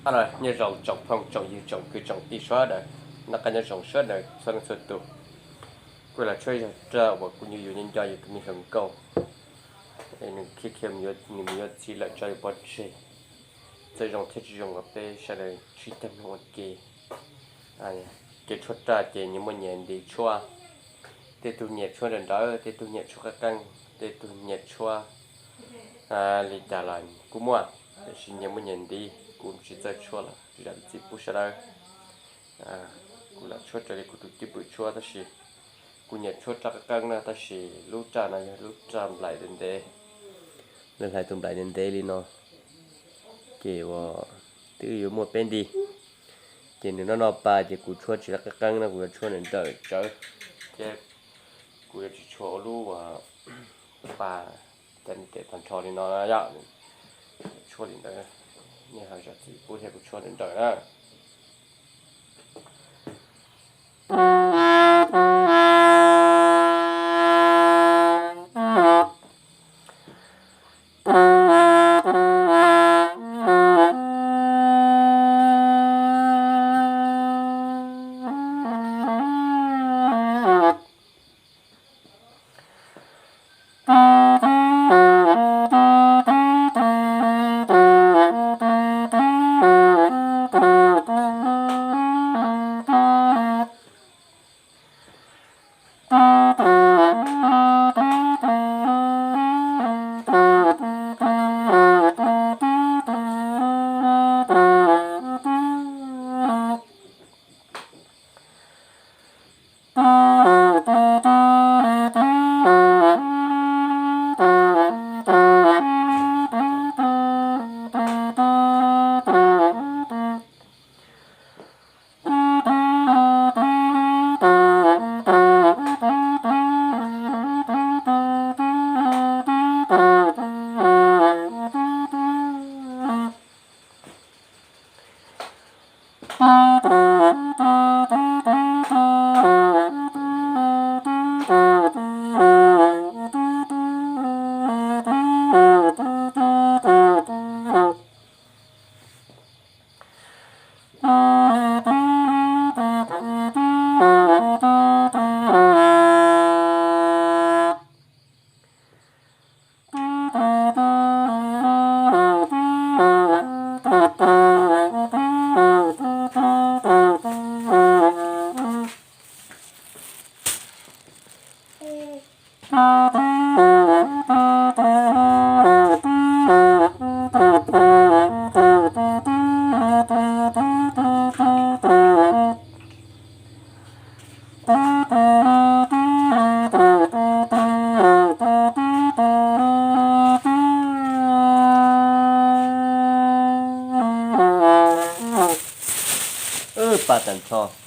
Hello, nyob zoo tsoom phooj tsoom ywg tsoom kwv tsoom tij sawv daws, noj qab nyob zoo sawv daws txhua leej txhua tus. Kuv los tshuab zaj raj uas kuv nyuam yuav nyob nco yus tus me hluas nkauj, nws khiav khiav, nws mus yuav txiv lawm tso yus pov tseg. Txawm zoo thiab tsis zoo los peb sawv daws sib tag mloog ua ke. Kev tshuab raj ces nyias muaj nyias ntiv tshuab, tej tug nyiam tshuab nrawm nrawm, tej tug nyiam tshuab qeeb qeeb, tej tug nyiam tshuab li cas los kuj muaj, tiam sis nyias muaj nyias ntiv, kuv tsis txawj tshuab los zam txim pub sawv daws. Kuv los tshuab raws li kuv tus cwj pwm tshuab tab sis kuv nyiam tshuab raj qeeb qeeb na, tab sis lub raj no yog lub raj nplaim ntev ntev, lawv hlais tus nplaim ntev ntev li no, ces uas twb yuav muaj peb ntiv, ces nws noj noj pa ces kuv tshuab tsis raj qeeb qeeb no, kuv yuav tshuab nws nrawm tsawv, thiab kuv yuav tsis tshuab ua lub uas pa cov nws tes tag nrho li no yom. Tshuab li ntawd, nej ho zam txim pub thiab kuv tshuab nrawm nrawm na. Pa tag nrho.